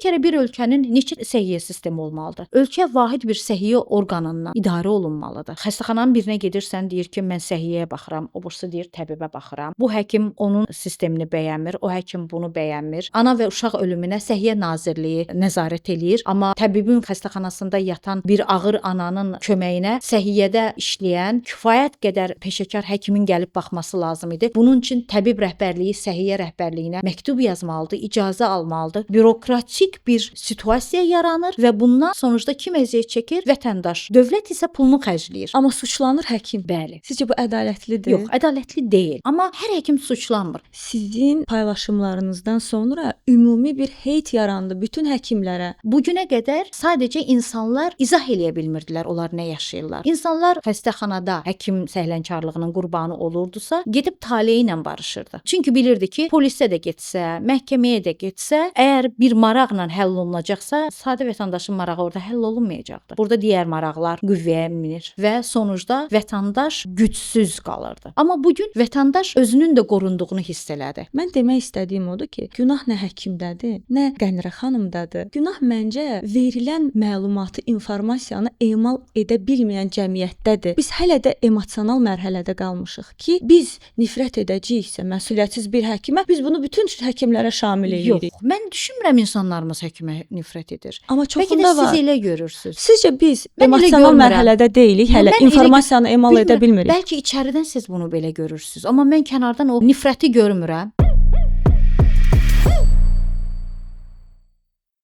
kərə bir ölkənin neçə səhiyyə sistemi olmalıdır? Ölkə vahid bir səhiyyə orqanından idarə olunmalıdır. Xəstəxananın birinə gedirsən, deyir ki, mən səhiyyəyə baxıram, o birisi deyir təbibə baxıram. Bu həkim onun sistemini bəyənmir, o həkim bunu bəyənmir. Ana və uşaq ölümünə Səhiyyə Nazirliyi nəzarət eləyir, amma təbibin xəstəxanasında yatan bir ağır ananın köməyinə səhiyyədə işləyən kifayət qədər peşəkar həkimin gəlib baxması lazım idi. Bunun üçün təbib rəhbərliyi səhiyyə rəhbərliyinə məktub yazmalıdır, icazə almalıdır. Bürokratik bir situasiya yaranır və bundan sonuçda kim əziyyət çəkir? Vətəndaş. Dövlət isə pulunu xərcləyir. Amma suçlanır həkim. Bəli. Sizcə bu ədalətlidir? Yox, ədalətli deyil. Amma hər həkim suçlanmır. Sizin paylaşımlarınızdan sonra ümumi bir heyt yarandı bütün həkimlərə. Bu günə qədər sadəcə insanlar izah eləyə bilmirdilər onlar nə yaşayırlar. İnsanlar xəstəxanada həkim səhlənkarlığının qurbanı olurdusa, gedib taleyi ilə barışırdı. Çünki bilirdi ki, polisə də getsə, məhkəməyə də getsə, əgər bir maraqla həll olunacaqsa, sadə vətəndaşın marağı orada həll olunmayacaqdı. Burada digər maraqlar qüvvəyə minir və sonucda vətəndaş gücsüz qalırdı. Amma bu gün vətəndaş özünün də qorunduğunu hiss elədi. Mən demək istədiyim odur ki, günah nə həkimdədir, nə Qənirə xanımdadır. Günah məncə verilən məlumatı, informasiyanı emal edə bilməyən cəmiyyətdədir. Biz hələ də emosional mərhələdə qalmışıq ki, biz nifrət edəcəyiksə məsuliyyətsiz bir həkimə, biz bunu bütün həkimlərə şamil eləyirik. Yox, mən düşünmürəm insanlarımız həkimə nifrət edir. Amma Bəlkə də çoxunda siz var. elə görürsüz. Sizcə biz Mən elə emosional görmürəm. mərhələdə deyilik, hələ Mən elə informasiyanı emal edə bilmirik. Bəlkə içəridən siz bunu belə görürsüz, amma mən kənardan o nifrəti görmürəm.